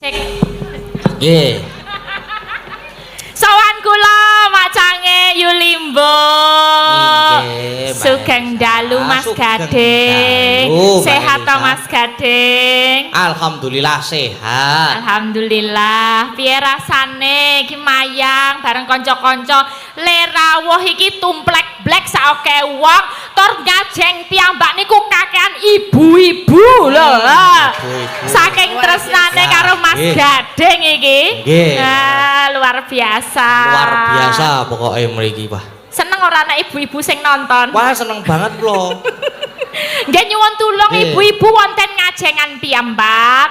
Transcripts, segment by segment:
Cek. Nggih. Sowan kula macange Yulimbo. Nggih, Mbak Sugeng Elisa. Dalu, Mas Sugeng Gading. dalu, Mbak Sehat to, Elisa. Mas Gading? Alhamdulillah sehat. Alhamdulillah. Piye rasane iki mayang bareng kanca-kanca le rawuh iki tumplek blek saoke wong, tur ngajeng piyambak niku kakean ibu-ibu lho. Ibu-ibu. Saking tresnane karo Mas Gading iki. Nggih. Nah, luar biasa. Luar biasa pokoknya mriki, Pak. Seneng ora nek ibu-ibu sing nonton? Wah, seneng banget kula. Nggih, nyuwun tulung ibu-ibu wonten ngajengan piyambak.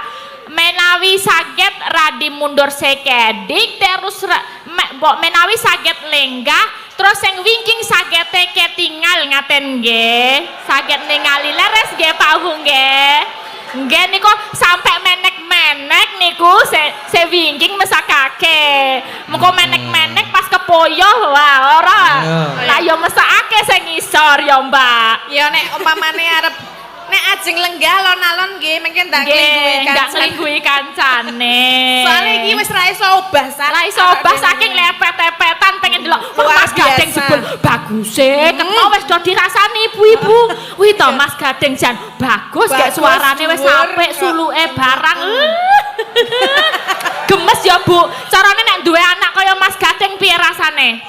Menawi saged radi mundur sekedik, terus mbok menawi saged lenggah, terus sing wingking sagete ketingal ngaten nggih. Saged ningali, leres nggih, Pak Bu, nggih. Nggih, niku sampai menek-menek niku se wingking mesakake. Mengko menek-menek pas kepoyoh, wah ora. Lah ya mesakake sing ngisor ya, Mbak. Ya nek umpamane arep nek ajeng lenggah alon-alon nggih, mungkin tak nglingguhi Nggih, ndak kancan. nglingguhi kancane. Soale iki wis ra iso obah sa. Lah iso obah saking lepet-lepetan pengen delok. Wah, Luar Mas Gading biasa. Jebul baguse, ketemu wis do dirasani ibu-ibu. Wih to, Mas Gading jan bagus, gek Bagus, suarane wis dhuwur, apik, kok. Suluke barang. Gemes ya, Bu. Carane nek duwe anak kaya Mas Gading piye rasane?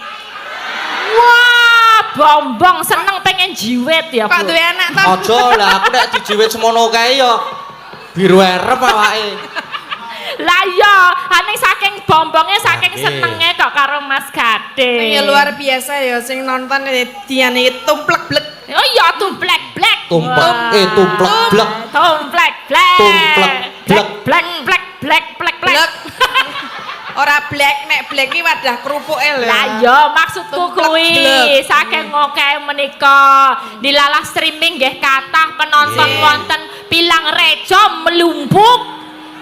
Wah, bombong seneng pengen jiwit ya, Kok Bu. duwe anak to? Aja lah, aku nek dijiwit semono kae ya biru erep awake. Lah iya, ane saking bombongnya, saking senenge kok karo Mas Gading. Ya luar biasa ya sing nonton diane iki tumplek blek. Oh iya, tumplek blek. Tumplek, eh, tumplek blek. Tumplek blek. Tumplek blek. Blek blek blek blek blek. Blek. Ora blek, nek blek iki wadah kerupuke lho. Lah iya, maksudku Tumplek kuwi blek. Saking oke menika dilalah streaming nggih kathah penonton wonten Pilangrejo melumpuk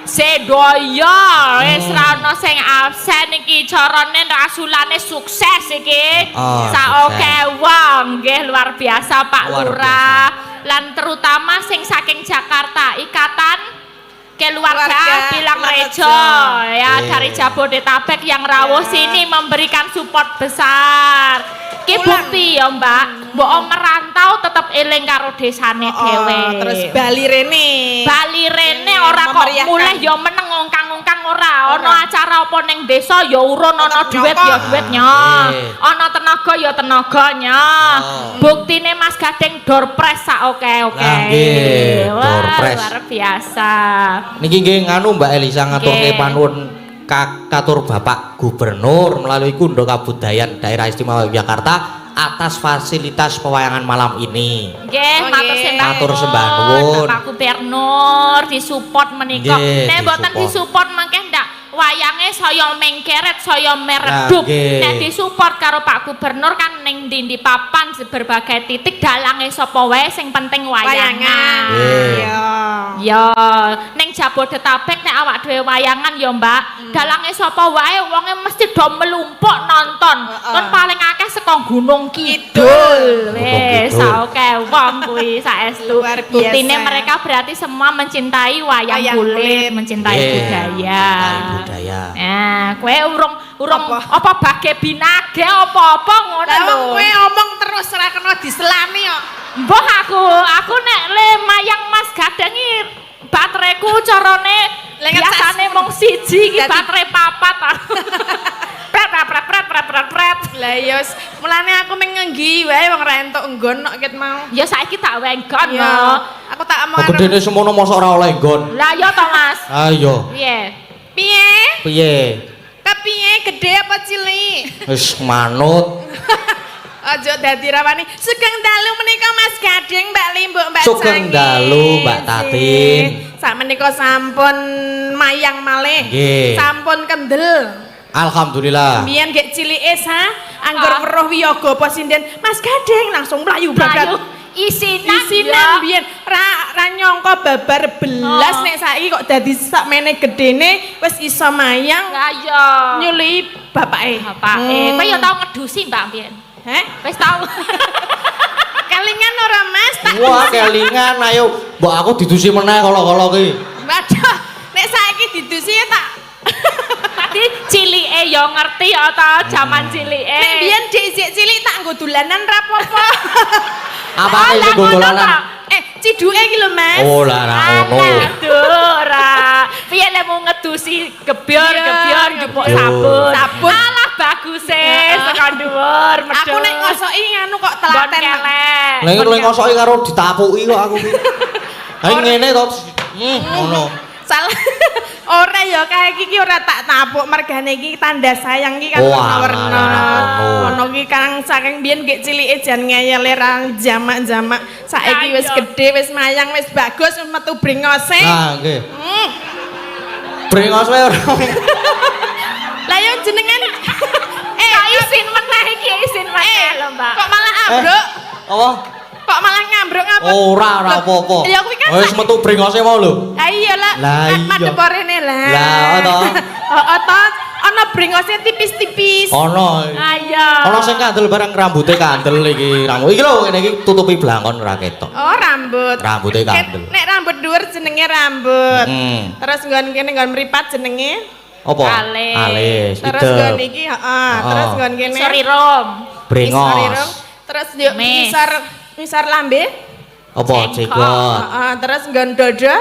sedaya, wis ra ono sing absen iki, carane rasulane sukses iki. Oh, Saoke wong nggih luar biasa, Pak Luar Lurah lan terutama sing saking Jakarta, Ikatan Keluarga Keluarga Pilangrejo Pilangrejo. Ya, dari Jabodetabek yang rawuh sini memberikan support besar. Ki Pulang. Bukti ya, Mbak, mbok merantau tetep eling karo desane Oh, dhewe. terus bali rene. Bali rene ora kok Memeriahkan. Mulih ya meneng ngongkang-ngongkang ora. Ana Ora. Acara apa ning desa ya urun, ana Tetep duit nyokong. Ya duitnya. Ana tenaga ya tenaganya. Oh. Buktine Mas Gading doorprize sak oke-oke. Lah, nggih, Wah, doorprize. luar biasa. Niki nggih nganu, Mbak Elisa, ngaturke panuwun katur Bapak Gubernur melalui Kundha Kabudayan Daerah Istimewa Yogyakarta atas fasilitas pewayangan malam ini. Nggih, Oh, matur nggih. sembah Matur sembah nuwun. Bapak Gubernur disupport menika. Nggih, Nek mboten disupport. disupport mangke ndak wayange saya mengkeret, saya meredup. Lah, nggih. Nek disupport karo Pak Gubernur kan ning ndi-ndi papan berbagai titik dalange sapa wae sing penting wayangan. Wayangan. Nggih. Iya. Ya, ning Jabodetabek nek awak dhewe wayangan ya, Mbak, dalange sapa wae wonge mesti do melumpuk nonton. Kan paling akeh saka Gunung Kidul. Kidul. Wis, Gunung Kidul. Saoke wong kuwi saestu. Luar biasa. Buktine mereka berarti semua mencintai wayang Wayang kulit, kulit. mencintai budaya. Mencintai budaya. Nah, kowe urung urung Apa? apa bage binage apa-apa ngono Lah lho. wong kowe omong terus ora kena diselani kok. Mbah, aku nek le mayang Mas Gading iki bateraiku carane Lek ngecas. biasane mung siji, iki baterai papat aku. Pret pret pret pret pret pret pret. Lah ya wis, mulane aku meng ngenggi wae wong ora entuk nggon kok ket mau. Ya saiki tak wenggon Iya. no. Aku tak omong. Gedene semono mosok ora oleh nggon. Lah ya to, Mas. Ayo. Piye? Piye? Piye? Kepiye, gede apa cilik? Wis manut. Aja dadi rawani. Sugeng dalu menika, Mas Gading, Mbak Limbuk, Mbak Sugeng Canggih. Dalu, Mbak Tatin. Sak menika sampun mayang malih. Nggih. Sampun kendel. Alhamdulillah. Biyen gek cilike sa, angger Ah. weruh wiyaga apa sinden, Mas Gading langsung mlayu Mlayu blablat. isinan. Isinan Ya. biyen ra ra nyangka babar belas Oh. nek saiki kok dadi sakmene gedene wis iso mayang Lah ya. nyuluki bapake. Bapake. Kowe ya tau ngedusi, Mbak, biyen? Heh? Wis tau. Kelingan ora, Mas? Tak Wah, kelingan ayo. Mbok aku didusi meneh kala-kala ki. Waduh, nek saiki didusi ya tak ya ngerti ya ta jaman cilike. Nek biyen dhisik cilik tak nggo dolanan ra apa-apa. Apa Alah, sing nggo ngono dolanan? ta? Eh, ciduke iki lho, Mas. Oh, lah ra ngono. Alah, aduh, ora. Piye lek mau ngedusi gebyur, Iya, gebyur njupuk gebyur. sabun. Sabun. Alah baguse saka dhuwur medhun. Aku nek ngosoki nganu kok Bon telaten. kelek. Lah iki lek ngosoki karo ditapuki kok aku ki. Ha ngene to. Ngono. Salah. Ora ya, kae iki ki ora tak tapuk, mergane iki tanda sayang iki kan Oh, warna-warna. alah, ngono. Ono ki kang saking biyen gek cilike jan ngeyele ra jamak-jamak. Saiki wis Ayo. gedhe, wis mayang, wis bagus, wis metu brengose. Nah, nggih. Brengos wae ora. Lah yo jenengan Eh, isin meneh iki, isin meneh lho, Mbak. Kok malah ambruk? Apa? Kok malah ngambruk ngapa? Ora, ora apa-apa. Ya kuwi kan Wis metu brengose mau lho. Ah iya lah, Lah iya. Madhep rene lah. Lah, to. Oh, to. Ana brengose tipis-tipis. Ono. Ayo. Ono sing kandel barang, rambute kandel iki. Rambut iki lho, ngene iki tutupi blangkon ora ketok. Oh, rambut. Rambute kandel. Nek rambut dhuwur jenenge rambut. Terus nggon kene nggon mripat jenenge Apa? Alis. Alis. Terus Idep. nggon iki, heeh, terus nggon kene. Isor irung. Brengos. Isor irung. Terus yo Mes. ngisor ngisor lambe. Apa Jenggot. jenggot? Heeh, terus nggon dada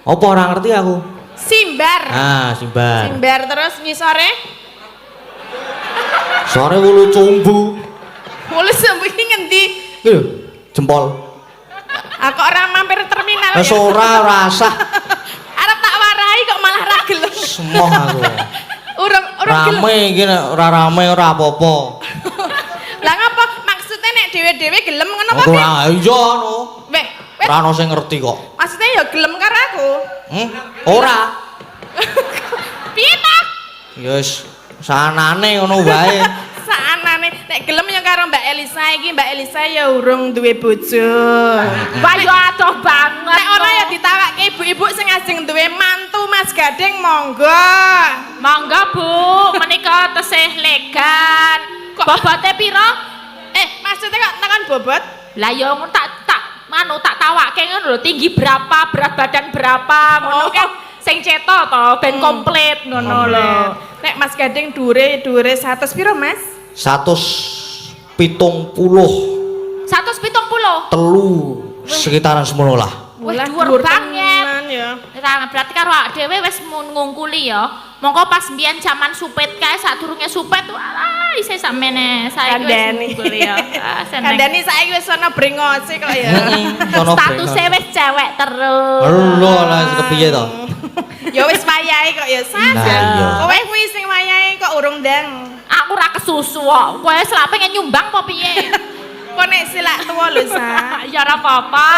Apa ora ngerti aku? Simbar. Ah, simbar. Simbar terus ngisore Sore wulu cumbu. Wulu cumbu iki ngendi? Iki lho, jempol. Aku ora mampir terminal. Wis ora ora asah. Arep tak warai kok malah ra gelem. Semoh aku. Urung urung gelem. Rame iki, nek ora rame ora apa-apa. Lah ngapa? Maksudnya nek dhewe-dhewe gelem ngono apa? Aku ora iya no. Weh, weh, Ora ono sing ngerti kok. Maksudnya ya gelem karo aku. Hmm? Ora. Piye ta? Ya wis sanane ngono wae. Saanane nek gelem ya karo Mbak Elisa iki, Mbak Elisa ya urung duwe bojo. Wah, yo adoh banget. Nek ora ya ditawakke ibu-ibu sing ajeng duwe mantu Mas Gading, monggo. Monggo, Bu, menika tesih legan. Kok- Bobote pira? Eh, maksudnya kok tekan bobot? Lah yo ngono tak tak manu tak tawakke ngono lho, tinggi berapa, berat badan berapa, ngono Oh. kan sing cetha to, ben komplit ngono lho. Nek Mas Gading dure dure 100 piro, Mas? 170 170. telu, sekitaran semono lah. Wih, Walah, dhuwur banget. Tenan ya. Ra berarti karo awak dhewe wis mun ngungkuli ya. Mongko pas mbiyen jaman supit kae, sadurunge supit, alah isih sakmene. Saiki wis Kandhani. ngungkuli ya. Ah, seneng. Kandhani saiki wis ana brengose kok ya. Sono. Statuse wis cewek terus. Lho lah kepiye to? Ya wis wayahe kok ya, Sas. Nah, iya. Kowe kuwi sing wayahe kok urung ndang. Aku ora kesusu kok. Kowe selak pengen nyumbang apa piye? Kok nek silak tuwa lho, Sa. Ya ora apa-apa.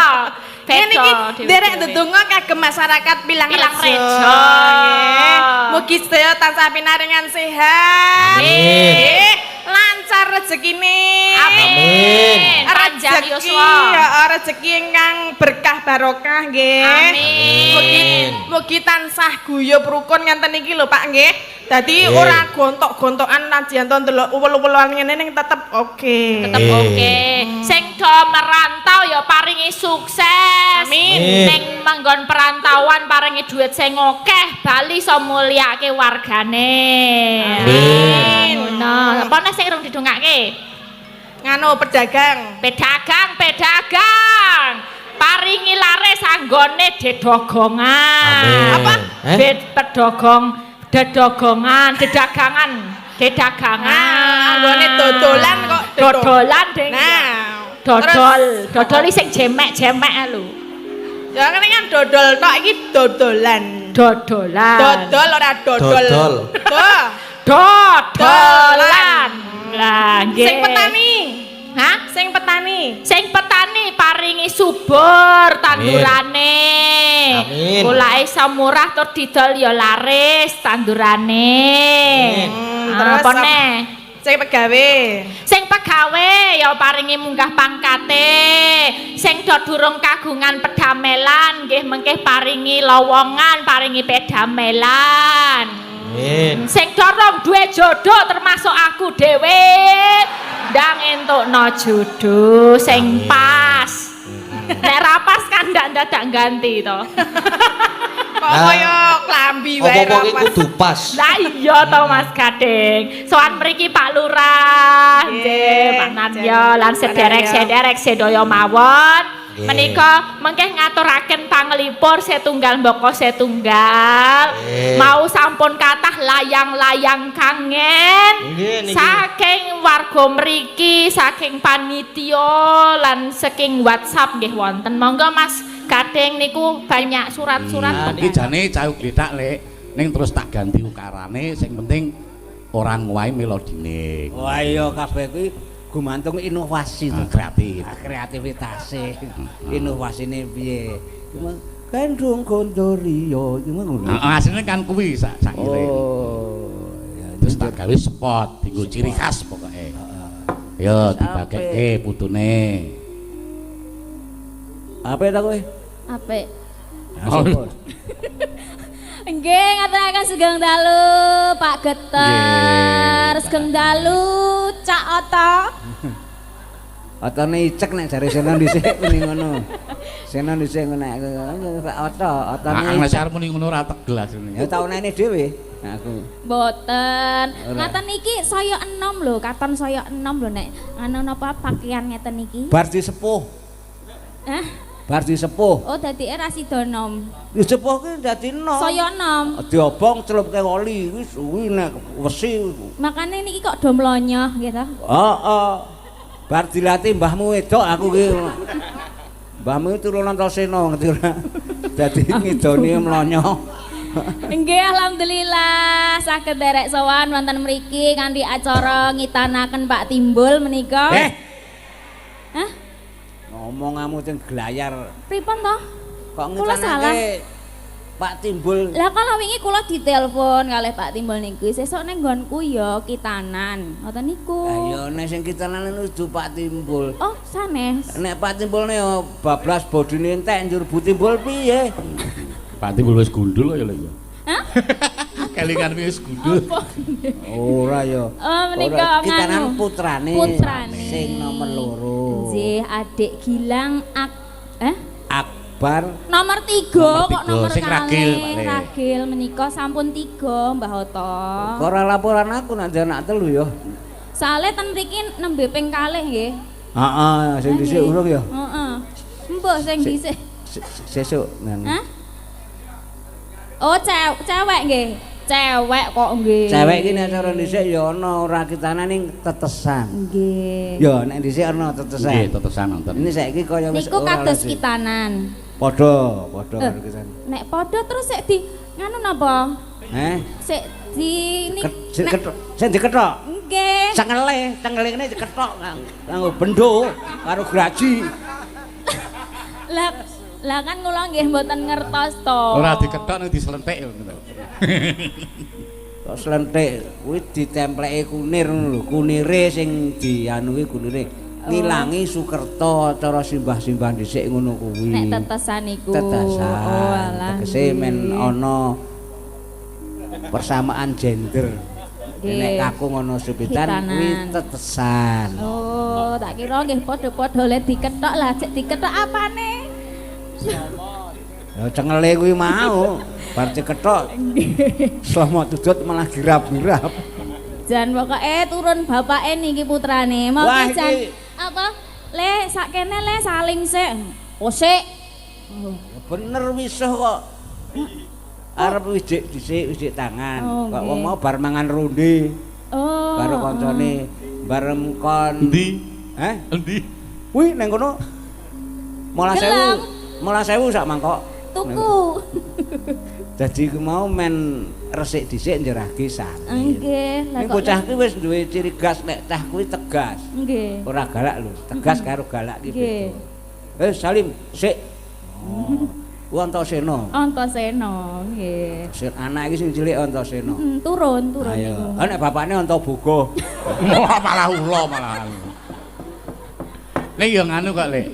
Ngene iki Beda nderek dhewe-dhewe. ndedonga kagem masyarakat Pilang Pilang Rejo. Rejo. Nggih. Mugi sedaya tansah pinaringan sehat. Amin. Nggih. Lancar rezekine. Amin. Panjang Rezeki, yuswa. ya, rezeki ingkang berkah barokah nggih. Amin. Mugi mugi tansah guyub rukun ngenten iki lho, Pak, nggih. Dadi ora gontok-gontokan, najan to ndelok uwel-uwelan ngene ning tetep oke. Tetep Nggih. oke. Sing do merantau ya paringi sukses. Amin. Ning manggon perantauan paringi duit sing akeh, bali iso mulyake wargane. Amin. Ngono. Apa nek sing urung didongake? Nganu, pedagang. Pedagang, pedagang. Paringi laris anggone dedogongan. Amin. Apa? Eh? Bet pedogong, dedogongan, dedagangan, dedagangan. Ah, anggone dodolan kok Dodolan ding. Nah, Dodol, dodol iki sing jemek-jemek lho. Ya kan kan dodol tok, iki dodolan. Dodolan. Dodol ora dodol. Dodol. Do. Dodolan. Lah, nggih. Sing petani. Hah? Sing petani. Sing petani paringi subur tandurane. Amin. Kulake iso murah tur didol ya laris tandurane. Amin. Ah, Terus apa neh? Sing pegawe. Sing pegawe ya paringi munggah pangkate. Sing do durung kagungan pedamelan nggih mengke paringi lowongan, paringi pedamelan. Amin. Sing dorong duwe jodoh termasuk aku dhewe ndang entukno jodoh sing Amin. pas. Nek ra pas kan ndak dadak ganti to. Kok kaya klambi wae. Apa-apa ki ra pas. Kudu pas. Lah iya to, Mas Gading. Sowan mriki Pak Lurah, nggih, Pak Naryo lan sederek-sederek sedaya mawon. Nggih. Menika mengke ngaturaken panglipur setunggal mbaka setunggal. Nggih. Mau sampun kathah layang-layang kangen. Nggih, niki. Saking warga mriki, saking panitia lan saking WhatsApp nggih wonten. Monggo, Mas Gading, niku banyak surat-surat. Iki jane cayuk gletak, Lek. Ning terus tak ganti ukarane, sing penting ora ngowahi melodine. Wah iya, kabeh kuwi gumantung inovasi to. Ah, kreatif. Ah, kreativitase. Inovasine piye? Cuma gandrung gondorio iki mah ngono. Heeh, asline kan kuwi sak saire. Oh, ya. Terus tak gawe spot, dienggo ciri khas pokoke. Yo dibagekke putune. Apa ta kowe? Apik. Ah, syukur. Nggih, ngaturaken sugeng dalu Pak Geter, sugeng dalu Cak Oto. Otone icek nek jare Seno dhisik muni ngono. Seno dhisik ngono nek Pak Oto, otone Nah, nek icek. arep muni ngono ora tegel asline. Ya taunane dhewe aku. Mboten. Ora. Ngaten iki saya enom lho, katon saya enom lho nek anu napa pakaian ngeten iki. Bar disepuh. Hah? Bar disepuh. Oh, dadi era sida nom. Disepuh ki dadi enom. Saya enom. Diobong celupke oli kuwi suwi nek wesi. Makane niki kok do mlonyoh gitu. Heeh. Bar dilatih mbahmu wedok aku ki. Mbahmu turunan Antasena, ngerti ora? Dadi ngidoni mlonyoh. Nggih, alhamdulillah saged derek sowan wonten mriki kanthi acara ngitanaken Pak Timbul menika. Eh, Hah? Ngomongamu sing glayar. Pripun toh? Kok Kula salah. ngitanake Pak Timbul? Lah kalau wingi kula ditelepon kalih Pak Timbul niku, sesuk ning nggonku ya kitanan. Ngoten niku. Ayo nek sing kitanan nuju Pak Timbul. Oh, sanes. Nek Pak Timbul ne bablas bodine entek njur Bu Timbul piye? Pak Timbul wis gundul kok ya, Lek, ya. Hah? Kelingan wis gundul. Apa? Ora ya. Oh, menika Ora, kitanan nganu. Putrane. Putrane. Sing nomor 2. Nggih, adik Gilang Ak eh Akbar. Nomor 3 Nomor kok 3, nomor sing ragil, Pak kalih. Le. Ragil menika sampun 3, Mbah Oto. Kok ora laporan aku nek anak telu ya. Soale ten mriki nembe ping kalih nggih. Heeh, sing dhisik urung ya. Heeh. Mbah sing dhisik. Sesuk nganu. Hah? Oh, cewek nggih. Cewek kok nggih. Cewek iki nek cara dhisik ya ana ora kitanan ning tetesan. Nggih. Ya nek dhisik ana tetesan. Nggih, tetesan nonton. Ini saiki kaya wis Niku ora kados lagi. kitanan. Padha, padha Eh. karo kitanan. Nek padha terus sik di nganu napa? Heh? Sik di ni Sing diketok, sing diketok. Nggih. Cengele, cengele ngene diketok nganggo bendo karo graji. Lah lah kan kula nggih mboten ngertos to. Ora diketok ning diselentik ngono. Kok slentik kuwi ditempleki kunir ngono lho, kunire sing dianu kuwi kunire. Ngilangi Sukerta cara simbah-simbah dhisik ngono kuwi. Nek tetesan niku. Tetesan. Oh, alah. Tegese men nggih. ana persamaan gender. Nggih. Nek kakung ana supitan kuwi Khitanan. tetesan. Oh, tak kira nggih padha-padha le diketok lah, cek diketok apane? Ya cengele kuwi mau bar diketok. Selama tutut malah girap-girap. Jan pokoke turun bapake niki putrane. Mau Wah, ki jan iki- apa? Le sakene le saling sik. Oh sik. Ya bener wisuh kok. Arep wijik dhisik, wijik tangan. Oh, Kok nggih. wong mau bar mangan ronde Oh. karo kancane bareng kon. Endi? Heh? Endi? Kuwi nang kono. Mola sewu. Gelem. Mola sewu sak mangkok. Tuku. Dadi ku mau men resik dhisik njerahke salin. Nggih, lah Ning kok. bocah kuwi wis duwe ciri khas nek cah kuwi tegas. Nggih. Ora galak lho, tegas karo galak ki Nggih. beda. Eh Salim, sik. Oh. Ku Antasena. Antasena, nggih. Sing anak iki sing cilik Antasena. Turun, turun Ayo. niku. Ah nek bapakne Antaboga. Wah, malah ula malah. Nek ya nganu kok, Lek.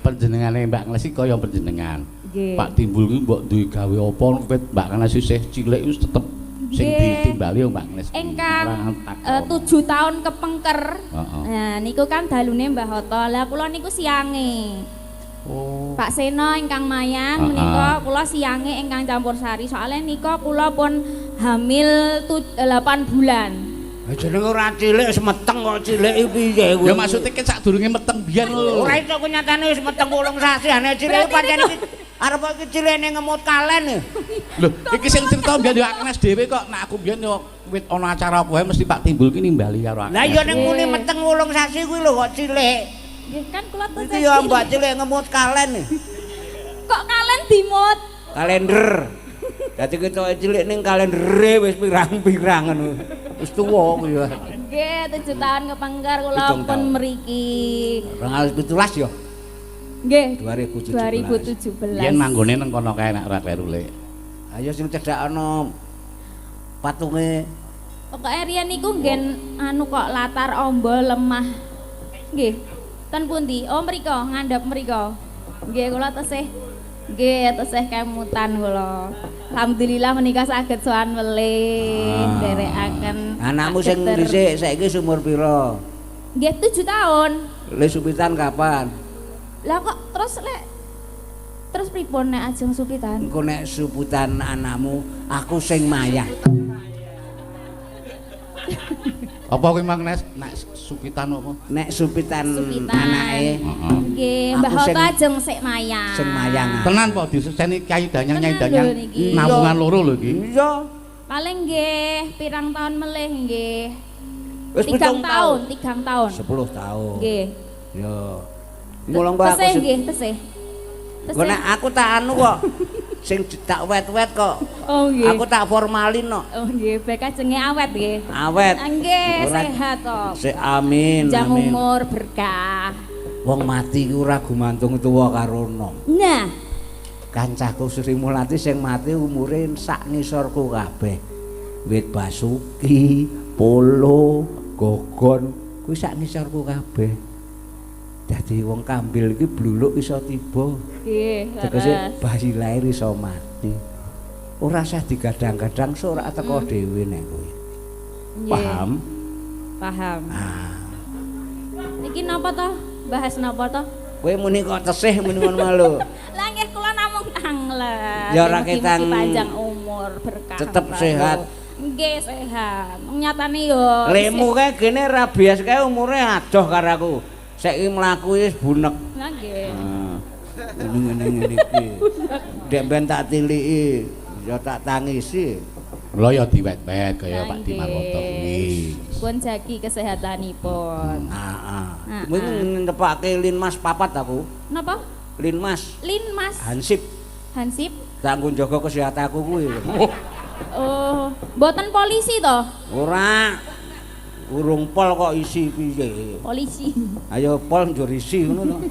Panjenengane Mbak Nglesi kaya panjenengan. Nggih. Pak Timbul kuwi mbok duwe gawe apa wit Mbak Nglesi isih cilik wis tetep sing Nggih. ditimbali yo Mbak Nglesi. Ingkang Ora takon. 7 tahun kepengker. Heeh. Nah, niku kan dalune Mbah Hoto. Lah kula niku siange. Oh. Pak Seno ingkang mayang menika kula siange ingkang campur sari. Soalnya nika kula pun hamil 8 bulan. Jenenge ora cilik wis meteng kok cilik iki piye kuwi? Ya maksudnya kan sadurunge meteng biyen lho. Ora iso kenyatane wis meteng 8 sasi ane cilik pancen iki arep iki cilikne ngemut kalen. Lho, iki sing cerita biyen yo Agnes dhewe kok nek aku biyen yo wit ana acara apa wae mesti Pak Timbul ki nimbali karo Agnes. Lah iya ning muni meteng 8 sasi kuwi lho kok cilik. Nggih kan kula tesih. Iki yo mbak cilik ngemut kalen. Kok kalen dimut? Kalender. Dadi ketoke cilik ning kalendere wis pirang-pirang ngono. Wis tuwa kuwi ya. Nggih, 7 tahun kepengker kula pun mriki. 2017 ya? Nggih. 2017. Yen manggone nang kono kae nek ora kleru lek. Ayo sing cedhak ana patunge. Pokoke riyen niku nggen anu kok latar amba lemah. Nggih. Ten pundi? Oh mriko, ngandhap mriko. Nggih, kula tesih. Nggih, tesih kemutan kula. Alhamdulillah menika saged sowan melih nderekaken. Anakmu sing dhisik saiki umur pira? Nggih, 7 tahun. Le supitan kapan? Lah kok terus lek terus pripun nek ajeng supitan? Engko nek supitan anakmu, aku sing mayang. Apa kuwi Mang Nes? Nek supitan apa? Nek supitan anake. Heeh. Nggih, Mbah Hoto ajeng sik mayang. Sing mayang. Tenan po diseseni Kyai Danyang Nyai Danyang nabungan loro lho iki. Iya. Paling nggih pirang tahun melih nggih. Wis 3 tahun, 3 tahun. 10 tahun. Nggih. Yo. Mulung kok aku tesih nggih, tesih. Tesih. Nek aku tak anu kok. Sing tak wet-wet kok. Oh nggih. Aku tak formalin kok. Oh nggih, bek ajenge awet nggih. Awet. Nggih, sehat kok. Sik amin. Panjang umur berkah. Wong mati ku ora gumantung tuwa karo nom. Nah, kancaku Sri Mulati sing mati umure sak ngisorku kabeh. Wit Basuki, Polo, Gogon kuwi sak ngisorku kabeh. Dadi wong kambil iki bluluk iso tiba. Nggih, tegese bayi lahir iso mati. Ora usah digadang-gadang sok ora teko dhewe nek kuwi. Paham? Paham. Ah. Niki napa to? Bahas napa to? Kowe muni kok tesih muni ngono lho. Lah nggih kula namung tanglet. Ya ora ketang panjang umur berkah. Tetep sehat. Nggih sehat. Nyatane yo lemu kae gene ra bias kae umure adoh karo aku. Saiki mlaku wis bunek. Lah nggih. Ngene-ngene iki. Ndek ben tak tiliki, ya tak tangisi. Mula ya diwet-wet kaya Pak Dimarwoto kuwi. Pun jagi kesehatanipun. Heeh. Kuwi nepake Linmas papat aku. Napa? Linmas. Linmas. Hansip. Hansip. Tak nggo njaga kesehatanku kuwi. Oh, mboten polisi to? Ora. Urung pol kok isi piye? Polisi. Ayo pol njur isi ngono to.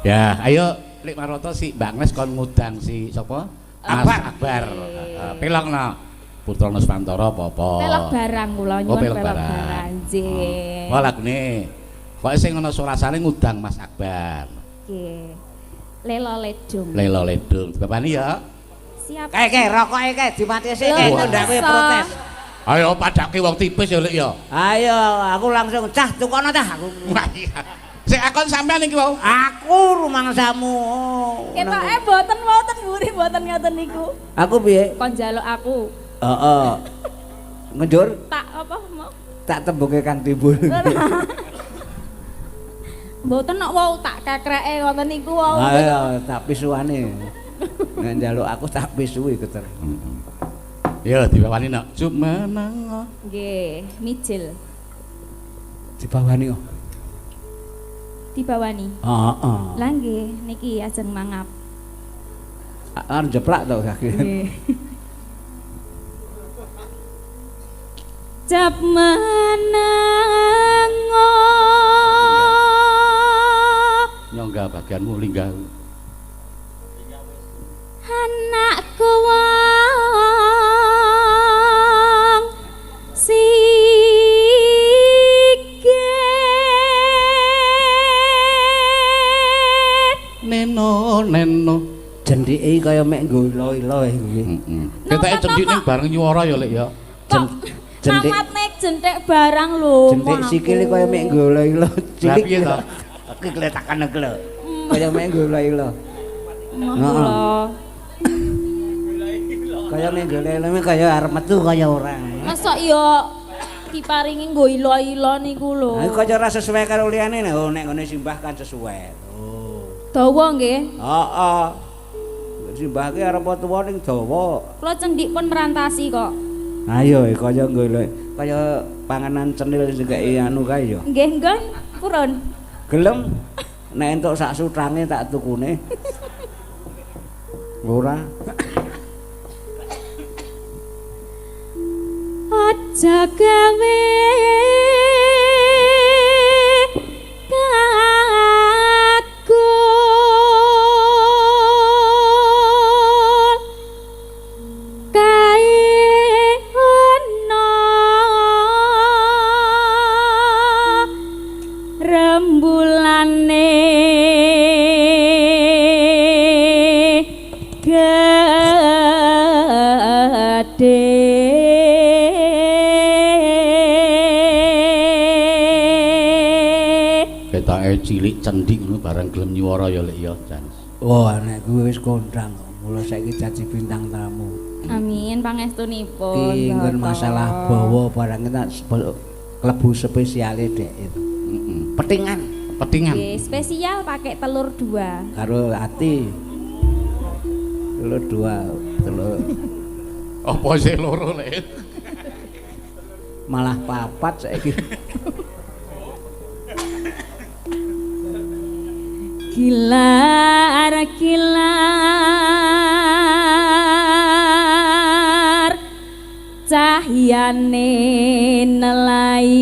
Ya, ayo Lek Marwoto si Mbak Agnes kon ngundang si sapa? Mas Akbar. Pelokno Putra Nuswantara apa-apa. Pelok barang kula nyuwun pelok barang. Nggih. Wah lagune. Pokoke sing ana surasane ngundang Mas Akbar. Nggih. Lelo ledung. Lelo ledung. Bapane ya. Siap. Kae kae rokoke kae dimati sik kae ndak kowe protes. Ayo padake wong tipis ya Lek ya. Ayo aku langsung cah tukono cah aku. Sik akon sampean iki wau. Aku rumangsamu. Ketoke mboten wonten mburi mboten ngoten niku. Aku piye? Kon njaluk aku. Heeh. Ngenjur? Tak apa mau? Tak tembunge Kang Timbul. Mboten nek wau tak kekreke ngoten niku wau. Ayo tak pisuane. Nek njaluk aku tak pisuwi keter. Ya dibawani nok. Cup menang. Nggih, mijil. Dibawani kok. Dibawani. Heeh. Lah nggih, niki ajeng mangap. Arep jeplak to kaki. Nggih. Cap menang. Nyongga bagianmu linggah. Anakku wong sike neno neno jendhike kaya mek nggo ilo-ilo kuwi. Heeh. Ketake cendhik ning bareng nyuwara ya Lek ya. Jendhik namatne jenthik barang lho. Jendhik sikile kaya mek nggo ilo-ilo cilik. Lah piye to? Iki kletakan iki lho. Kaya mek nggo ilo. Moh kula. Kaya mek nggo ilo kaya arep metu kaya ora. Mosok yo diparingi nggo ilo-ilo niku lho. Lah kaya ora sesuai karo liyane. Oh, nek ngene simbah kan sesuai. Oh. Dawa nggih. Heeh. Simbah ki arep tuwa ning dawa. Kula cendik pun merantasi kok. Ayo kaya nggo ilo kaya panganan cenil sing kei anu kae ya. Nggih, nggon purun. Gelem nek entuk sak sutrange tak tukune. Ora. Aja gawe kagol kae ana rembulane gedhe. Ketoke cilik cendik ngono bareng gelem nyuwara ya Lek ya, Jan. Wah, nek kuwi wis kondang. Mula saiki dadi bintang tamu. Amin pangestunipun. Ki nggon masalah bawa barang tak klebu spesiale dek itu. Heeh. Petingan, petingan. Nggih, spesial pakai telur 2. Karo ati. Telur 2, telur. Apa sih loro Lek? Malah papat saiki. Gilar gilar cahyane nelai.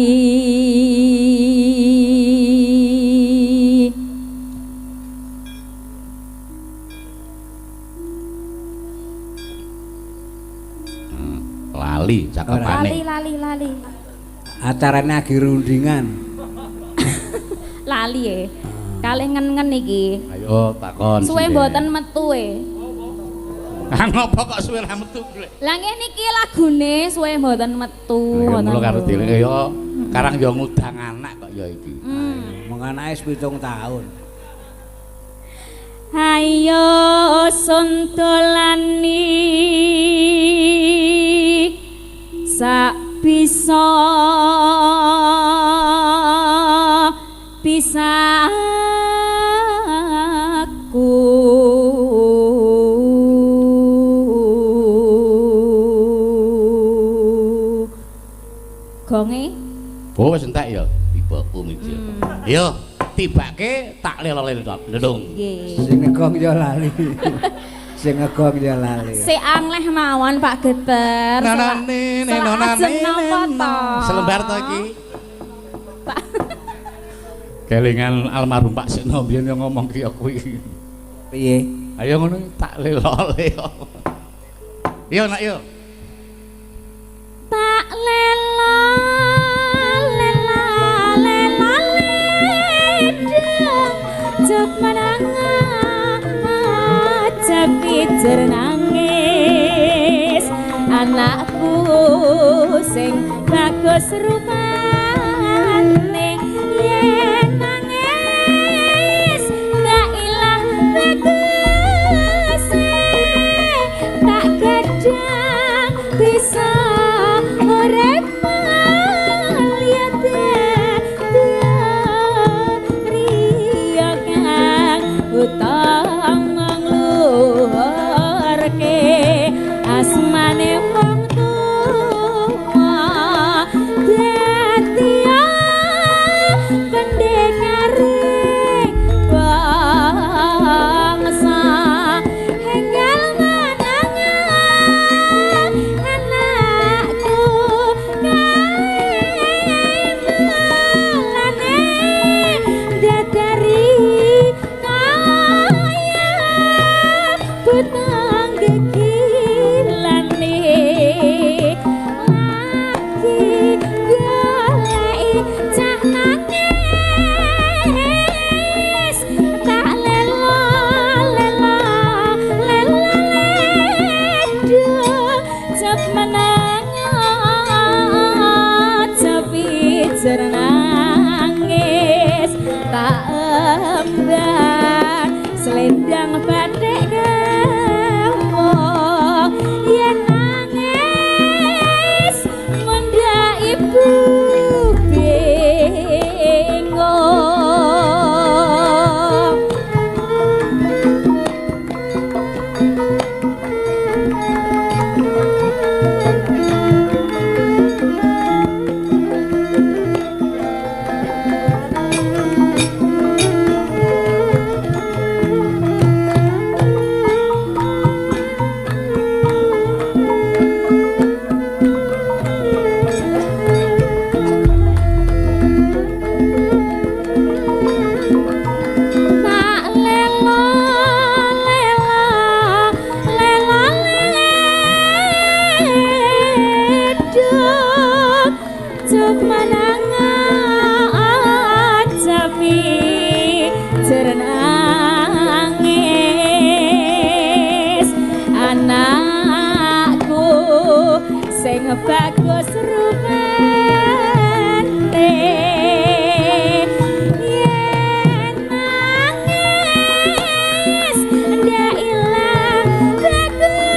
Lali cakepane. Lali lali lali. Acarane agi rundingan. Lali e. Kalih ngen-ngen iki. Ayo takon. Suwe mboten metu e. Ah ngopo kok suwe ra metu, Lek? Lah nggih niki lagune suwe mboten metu. Mula karo dhewe ya karang ya ngudang anak kok ya iki. Mong anake wis 7 tahun. Ayo sondolani sak bisa bisa aku. Gonge? Oh wis entek ya tibaku miji. Yo tibake tak lelo-lelo. Nggih. Sing ngegong ya lali. Sing ngegong ya lali. Sik angleh mawon Pak Geter. Nanane ajeng napa to? Selembar to iki. Pak. Kelingan almarhum Pak Seno biyen yo ngomong ki ya kuwi. Piye? Ayo ngono tak lelo-lelo. Yo nak yo. Tak lelo lela lela ledeng jog menanga aja pijer nangis anakku sing bagus rupane yen nangis gak ilang baguse tak gadang bisa urip mulya riya kang utama ngluhurke asmane wong tuwa. Cukup mananga aja pijer nangis anakku sing bagus rupane yen nangis ndak ilang baguse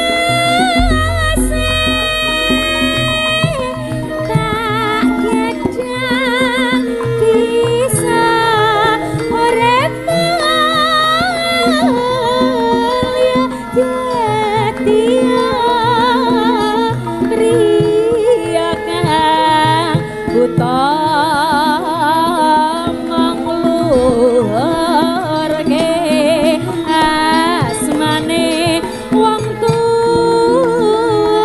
tak gedang bisa urip mulya dadi priya kang utama ngluhurke asmane wong tuwa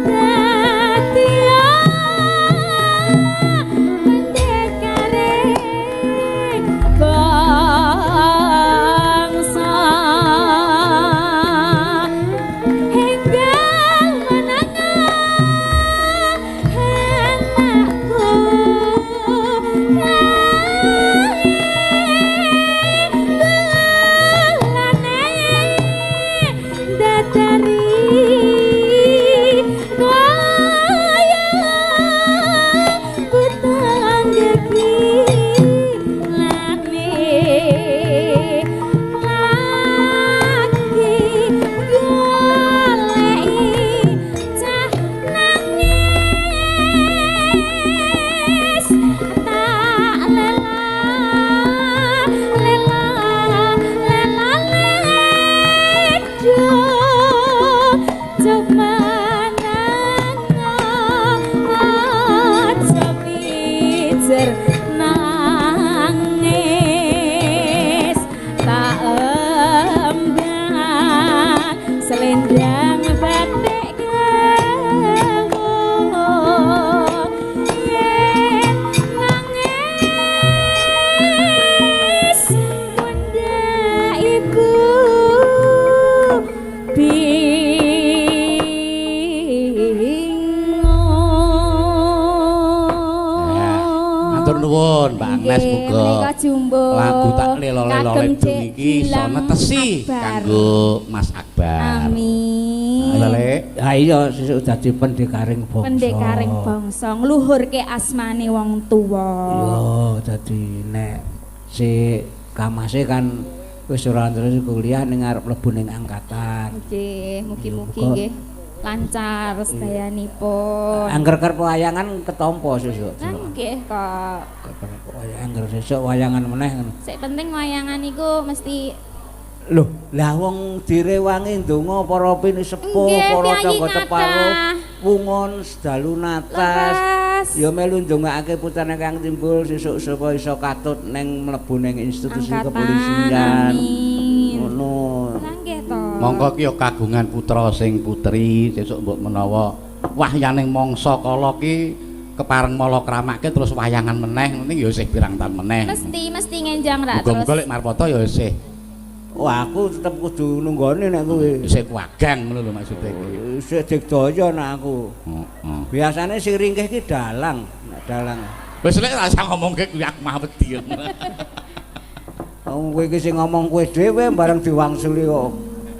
dadi pendekare bangsa hingga menanga anakku bulane datari kaya kutang gegilane lagi goleki cah nangis tak lela lela lela ledo cuma nanga aja pijer nangis tak emban selendang batik kewung yen nangis bunda ibu bingung. Matur nuwun Mbak Agnes Nggih, muga menika jumbo. lagu tak lelo-lelo Kagem ledung Cek iki iso Gilang netesi Akbar. kanggo Mas Akbar. Amin. Ayo Lek. Ha iya sesuk dadi pendekaring bangsa. Pendekaring bangsa ngluhurke asmane wong tuwa. Iya, dadi nek si kamase kan wis ora terus kuliah ning arep mlebu ning angkatan. Nggih, mugi-mugi Muga. nggih lancar sedayanipun. Angger kerep wayangan ketompo sesuk. Lah nggih kok. Kerep wayangan angger sesuk wayangan meneh ngono. Sik penting wayangan iku mesti Loh, lah wong direwangi ndonga para pinisepuh, Nggih, para piyayi tangga teparo, kathah. pungon sedalu natas. Leres. Ya melu ndongakake putrane kang timbul sesuk sapa iso katut neng mlebu neng institusi Angkatan, kepolisian. amin. Ngono. Lah nggih to. Mongko ki ya kagungan putra sing putri sesuk mbok menawa wahyaning mangsa kala ki kepareng malakramake terus wayangan meneh ngene ya isih pirang taun meneh. Mesti mesti ngenjang rak terus. Muga-muga lek Marpoto ya isih Wah, aku tetep kudu nunggone nek kuwi. isih kuwagang ngono lho maksude iki. Isih digdaya nek aku. Heeh. Biasane sing ringkih ki dalang, nek dalang. Wis lek ora usah ngomongke kuwi aku mah wedi. Wong kowe iki sing ngomong kowe dhewe bareng diwangsuli kok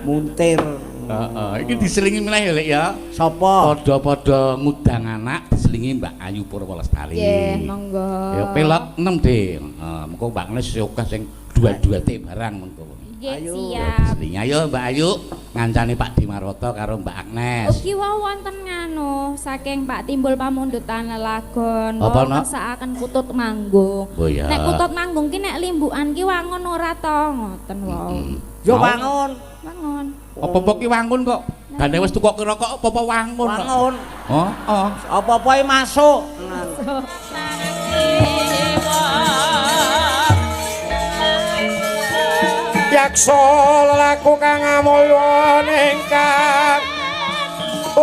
muntir. Heeh, iki diselingi meneh ya Lek ya. Sapa? Padha-padha ngundang anak diselingi Mbak Ayu Purwa Lestari. Nggih, monggo. Ya pelok 6 De. Heeh, mengko Mbak Agnes akeh sing dua-duate barang mengko. Nggih, Ayo. siap. Diselingi ayo Mbak Ayu ngancani Pak Dimarwoto karo Mbak Agnes. Ugi wau wonten nganu saking Pak Timbul pamundutan lelagon. Apa, Wau Nak? kersakaken kutut manggung. Oh iya. Nek kutut manggung ki nek limbukan ki wangun ora to ngoten wau. Yo Mau? wangun. Wangun. Apa-apa ki wangun kok. Gandeng wis tukoke rokok apa-apa wangun. kok. Wangun. Oh, oh. Apa-apa masuk. Yaksa lelaku kang amulya ingkang Oh.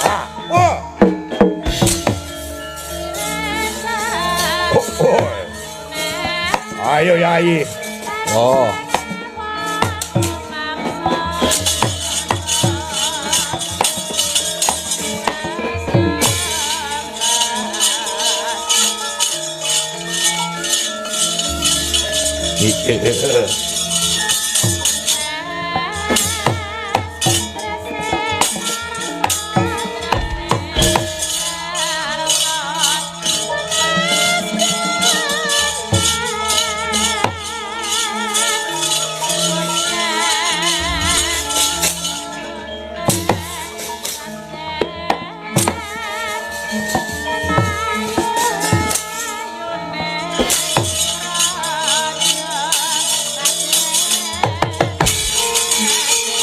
Ah. Oh. Oh. Ayo Yai. Oh.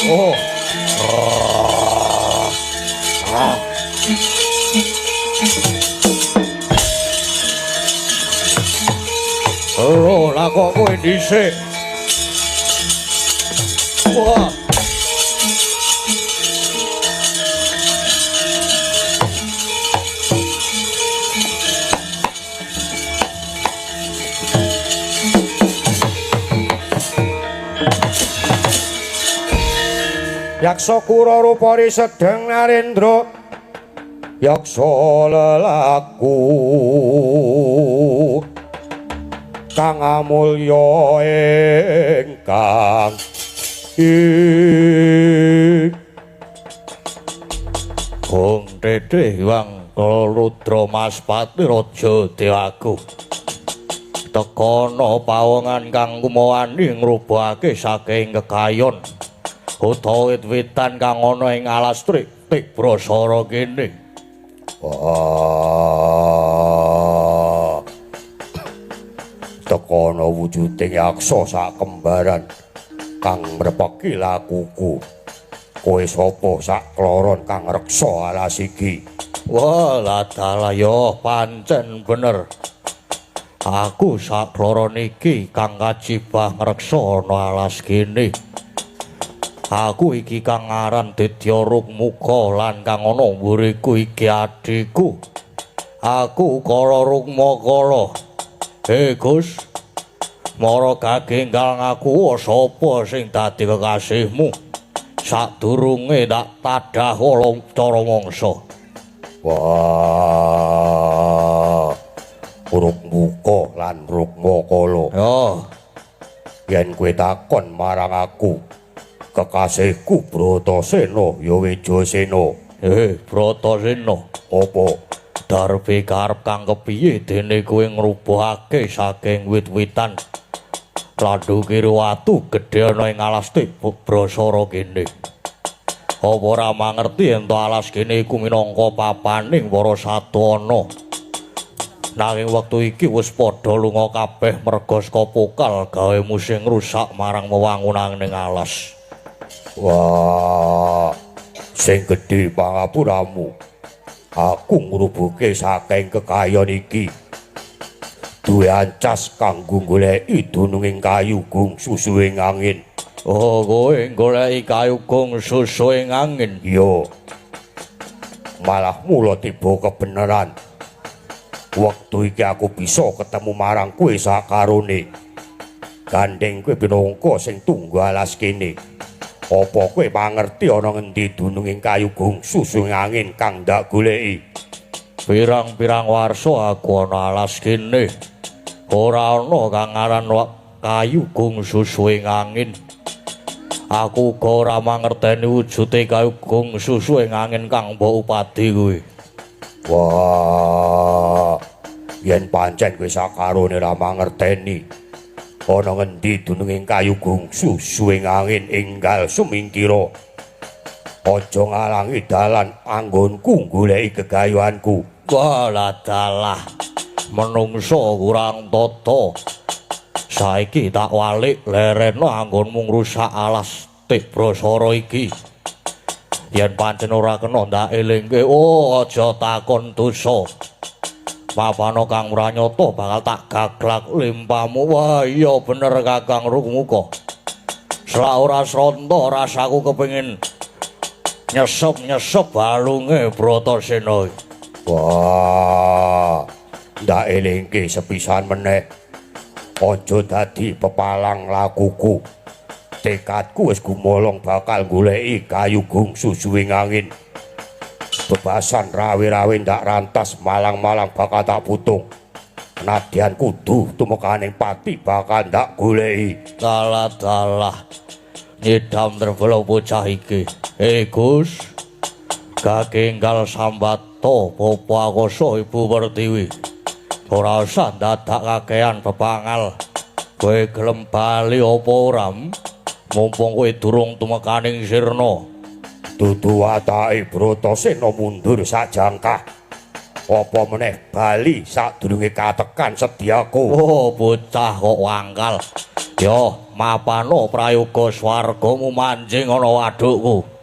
Oh. Ah. Oh, lah kok kowe dhisik. Wah. Yaksa kura rupa sedeng narendra yaksa lelaku kang amulya ingkang ing Gong Dedeh Hyang Rudra Maspati Raja Dewaku. Tekana pawongan kang kumawani ngrubahake saking kekayon utawa wit-witan kang ana ing alas Trik Brasara kene. Wah. Tekana wujuding yaksa sak kembaran kang mrepeki lakuku. Kowe sapa sak kloron kang reksa alas iki? Wah, ladalah ya pancen bener. Aku sak kloron iki kang kajibah ngreksa ana alas kene. Aku iki kang aran Dedya Rukmuka lan kang ana mburiku iki adhiku. Aku Kala Rukmakala. He Gus, mara gagenggal ngaku sapa sing dadi kekasihmu? Sadurunge tak tadah kala cara mangsa. Wah. Rukmuka lan Rukmakala. Ya. Yen kowe takon marang aku, kekasihku Bratasena ya Wijayasena. Bratasena, apa darbe karep kang kepiye dene kowe ngrubuhake saking wit-witan landukir watu gedhe ana ing alas Brasara kene? Apa ora mangerti yen to alas kene iku minangka papaning para sadana? Nanging wektu iki wis padha lunga kabeh merga saka pokal gawe musim ngrusak marang wewangunan ning alas. Wah, sing gedhe pangapuramu. Aku ngrubuhke saking kekayon iki. Duwe ancas kanggo goleki dununging kayu gung susuhing angin. Oh, kowe goleki kayu gung susuhing angin? Iya. Malah mula tiba kebenaran. Wektu iki aku bisa ketemu marang kowe sakarone. Gandeng kowe pinangka sing tunggu alas kene. Apa kowe mangerti ana ngendi dununging kayu gung susuhing angin kang ndak goleki? Pirang-pirang warsa aku ana alas kene. Ora ana kang aran kayu gung susuhing angin. Aku uga ora mangerteni wujude kayu gung susuhing angin kang mbok upadi kuwi. Wah, yen pancen kowe sakarone ora mangerteni ana ngendi dununging kayu gung susuhing angin enggal sumingkira. Aja ngalangi dalan anggonku goleki gegayuhanku. Wah, dalah menungso kurang tata. Saiki tak walik lereno anggonmu ngrusak alas Tibrasara iki. Yen pancen ora kena ndak elingke, oh aja takon dosa. Mapano kang pranyata bakal tak gaglak limpamu. Wah iya bener Kakang Rukmuka. Selak ora sronta rasaku kepengin nyesep-nyesep balunge Bratasena. Wah, Ndak elingke sepisan meneh. Aja dadi pepalang lakuku. Tekadku wis gumolong bakal goleki kayu gungsu suwing angin. Bebasan rawe-rawe ndak rantas malang-malang bakal tak putung. Nadyan kudu tumekaning pati bakal ndak goleki. Dalah-dalah. Nyidam terbelo bocah iki. Gus. Gagenggal sambato Bapak Akasa Ibu Pertiwi. Ora usah dadak kakean bebangal. Kowe gelem bali apa ora? Mumpung kowe durung tumekaning sirna. Dudu watake Bratasena mundur sak jangkah. Apa meneh bali sadurunge katekan sediaku. Oh, bocah kok wangkal. Yo, mapano prayoga swargamu manjing ana wadukku.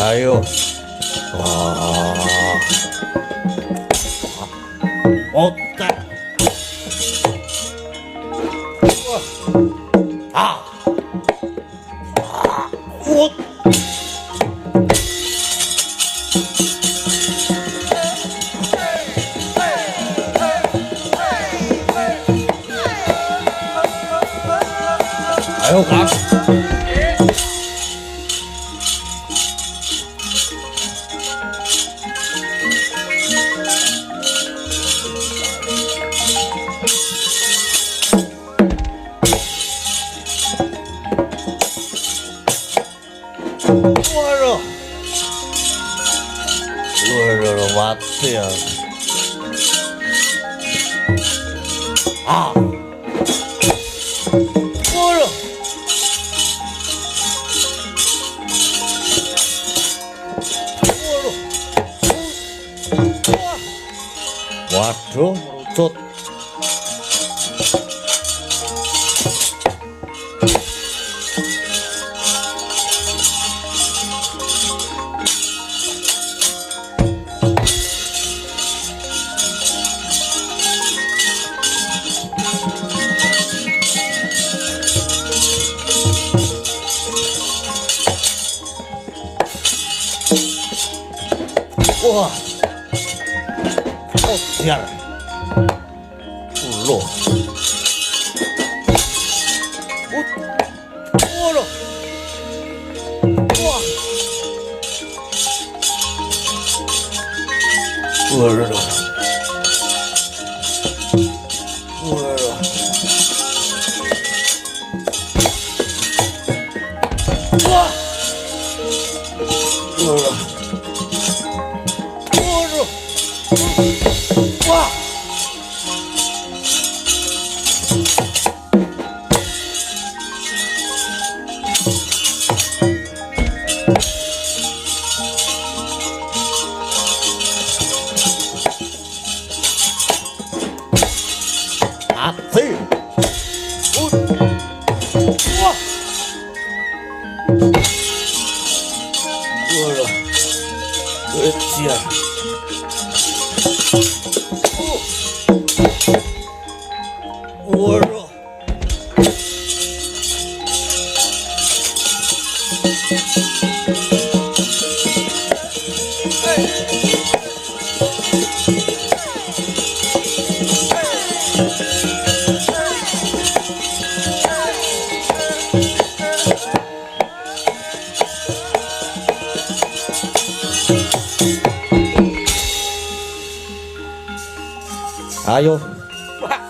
Ayo. Wah. Otak. Wah. Ah. Ah. Ut. Ayo, Kang. Waduh. Waduh, mati ya. Ah. Waduh. Waduh. Waduh, merucut. Wah. Oh, biar. Loh. Waduh. Wah. Waduh. Waduh. Wah. Waduh. Wah. Mati. Wah. Waduh. Ejian. Waduh. Ayo.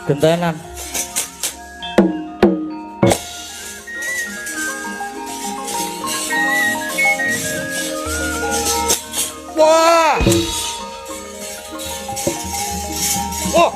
Gentenan. Wah. Oh.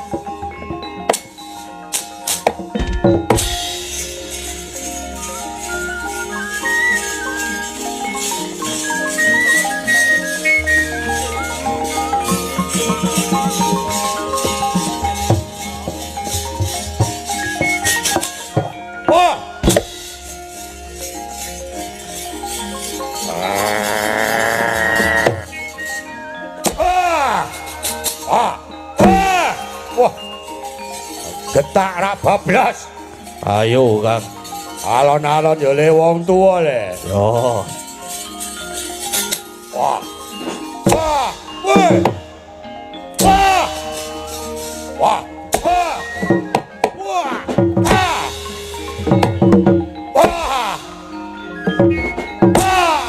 Wah. Ah. Ah. Ah. Wah. Getak ra bablas. Ayo, Kang. Alon-alon yo le wong tuwa le. Yo. Wah. Wah. Weh. Wah. Wah. Wah. Wah. Ah. Wah. Wah.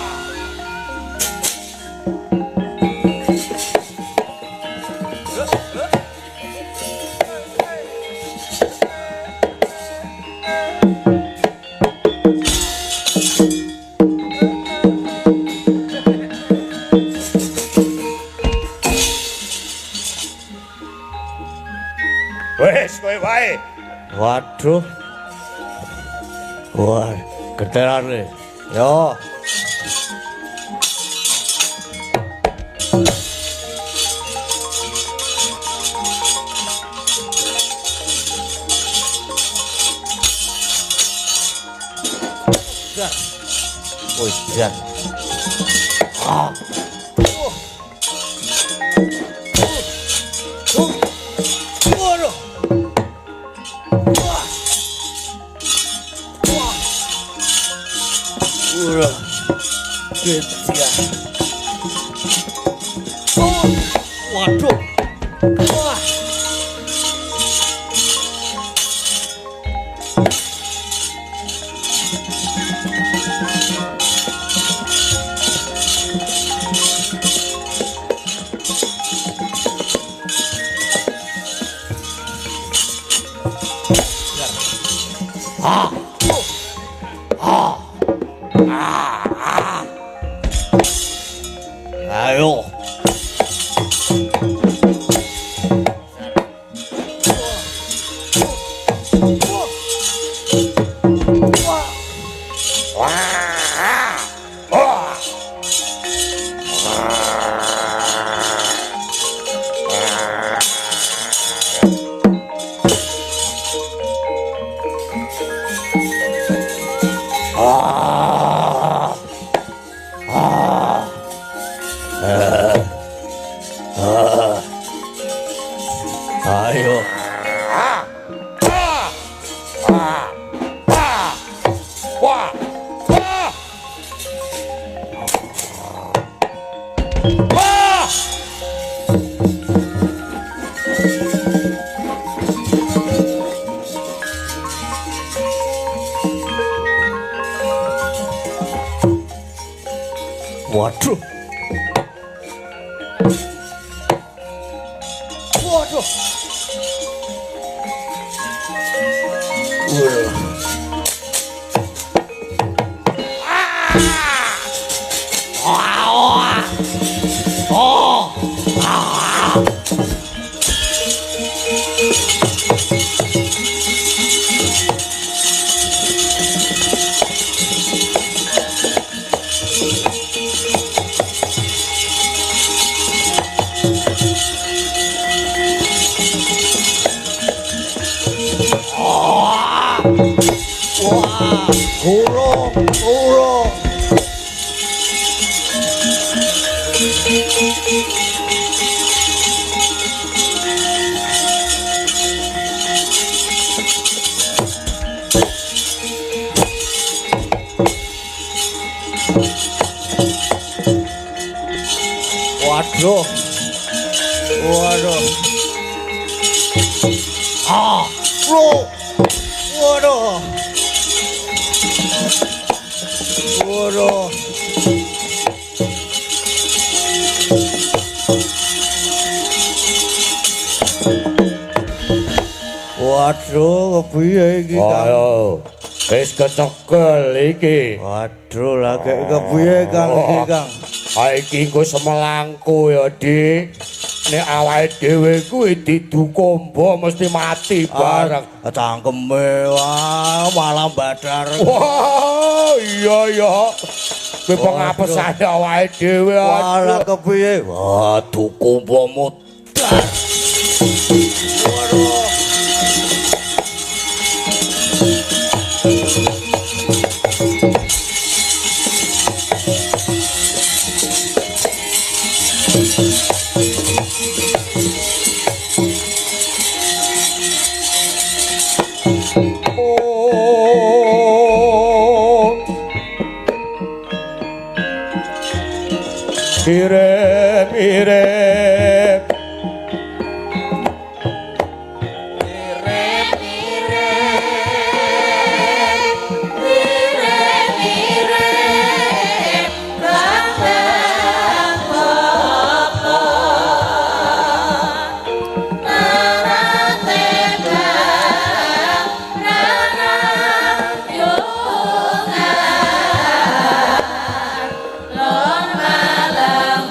Wes kowe wae. Waduh. Wah, gentenan le. Yo. Wih, jan. Ah. Waduh. Wah. Wah. Wah. Gede. Oh. Waduh. Wah. Ah. Ah. Ah. Ayo. Ayo. Ah. Ah. Ah. Ah. Wah. Wah. Wah. Waduh. Waduh. Wah. Ah. Oh. Ah. Wah, kurung, kurung. Waduh. Waduh. Ah, bro. Waduh. Waduh. Waduh, kepiye iki, Kang? Ayo. Wis kecekel iki. Waduh, lah kek kepiye Kang iki, Kang? Ha iki engko semelangku ya, Dik. Nek awake dhewe kuwi didukombo mesti mati bareng. Ah, cangkeme wah malah badar. Wah, iya ya. Kuwi pengapesane awake dhewe. Wah, lah kepiye? Wah, dukombo mudar. Waduh. Irep, irep. Irep, irep, irep, irep, kakang bapa. Narate bang, rarayungan, lon malam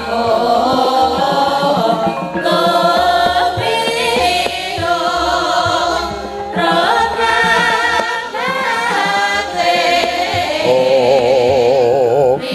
Oh.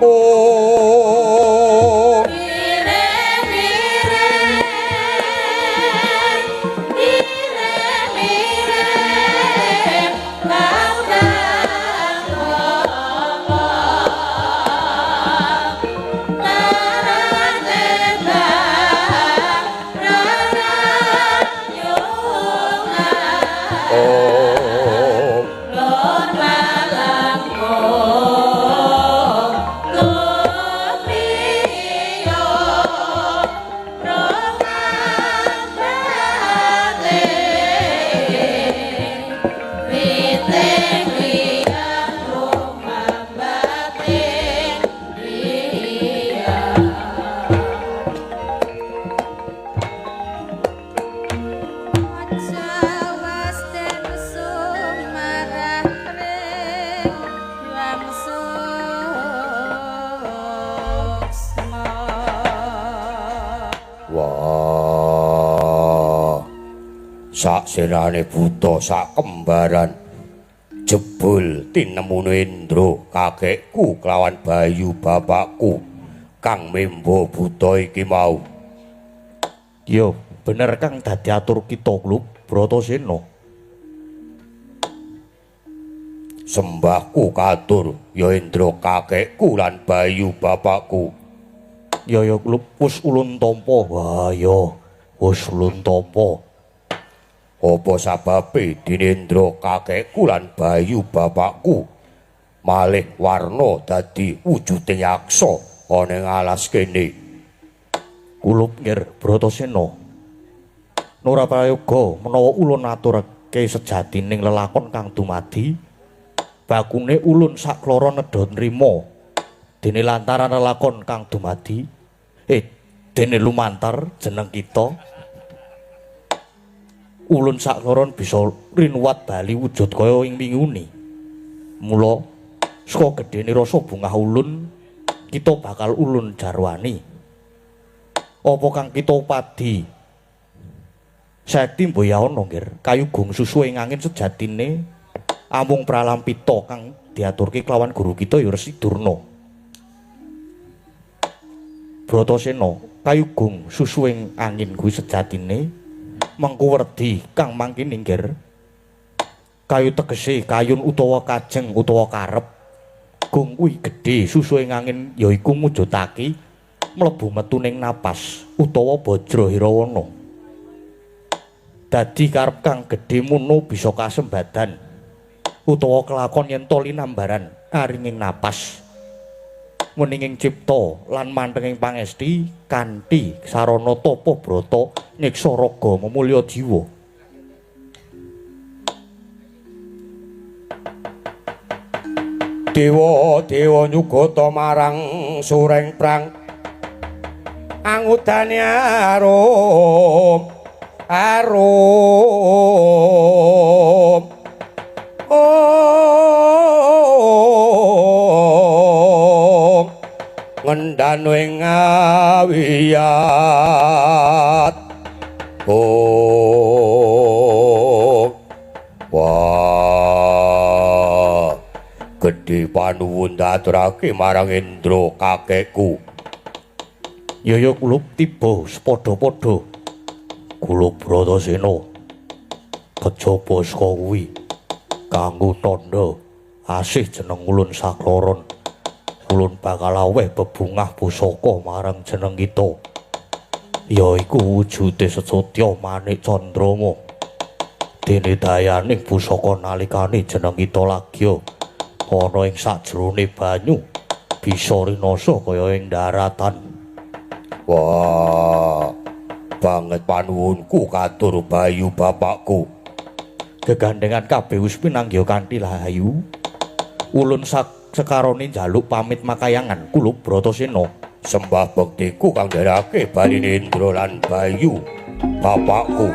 Oh. Oh. Wah. Sak senane buta sak kembaran jebul tinemune Indra kakekku kelawan Bayu bapakku kang membo buta iki mau. Yo, bener Kang dadi atur kita klub Bratasena. Sembahku katur ya Indra kakekku lan Bayu bapakku. Ya ya klub wis ulun tampa. Wah ya, wis ulun tampa. Apa sababe Dinendra kakekku lan Bayu bapakku malih warna dadi wujude yaksa ana ing alas kene? Kulup ngir Bratasena. Nora prayoga menawa ulun aturake sejatining lelakon kang dumadi, bakune ulun sakloro nedha nrima. Dene lantaran lelakon kang dumadi, dene lumantar jeneng kita, ulun sakloron bisa rinuwat bali wujud kaya ing minguni. Mula saka gedhene rasa bungah ulun, kita bakal ulun jarwani. Apa kang kita padi sekti mboyaana nggir kayu gung susu ing angin sejatine amung pralampita kang diaturke kelawan guru kita ya Resi Durna. Bratasena, kayu gung susu ing angin kuwi sejatine mengku werdi kang mangkene nggir. Kayu tegese kayun utawa kajeng utawa karep. Gung kuwi gedhe susu ing angin yaiku mujudake mlebu metu ning napas utawa bajra hirawana. Dadi karep kang gedhe muno bisa kasembadan utawa kelakon yen to linambaran aringing napas. Weninging cipta lan mantenging pangesti kanthi sarana tapa brata nyiksa raga memulya jiwa. Dewa-dewa nyugata marang sureng prang angudane arum arum om ngendano ing awiyat om. Wah, gedhe panuwun ndaturake marang Indra kakekku. Yaya kulup tiba sepadha-padha. Kulup Bratasena kejaba saka kuwi kanggo tandha asih jeneng ulun sakloron. Ulun bakal aweh bebungah pusaka marang jeneng kita, yaiku wujude secutya manik candrama. Dene dayaning pusaka nalikane jeneng kita lagya ana ing sajrone banyu bisa rinasa kaya ing daratan. Wah, banget panuwunku katur Bayu bapakku. Gegandengan kabeh wis pinanggih kanthi lahayu. Ulun sekarone njaluk pamit makayangan kulup Bratasena. Sembah bektiku kang nderake baline Indra lan Bayu bapakku.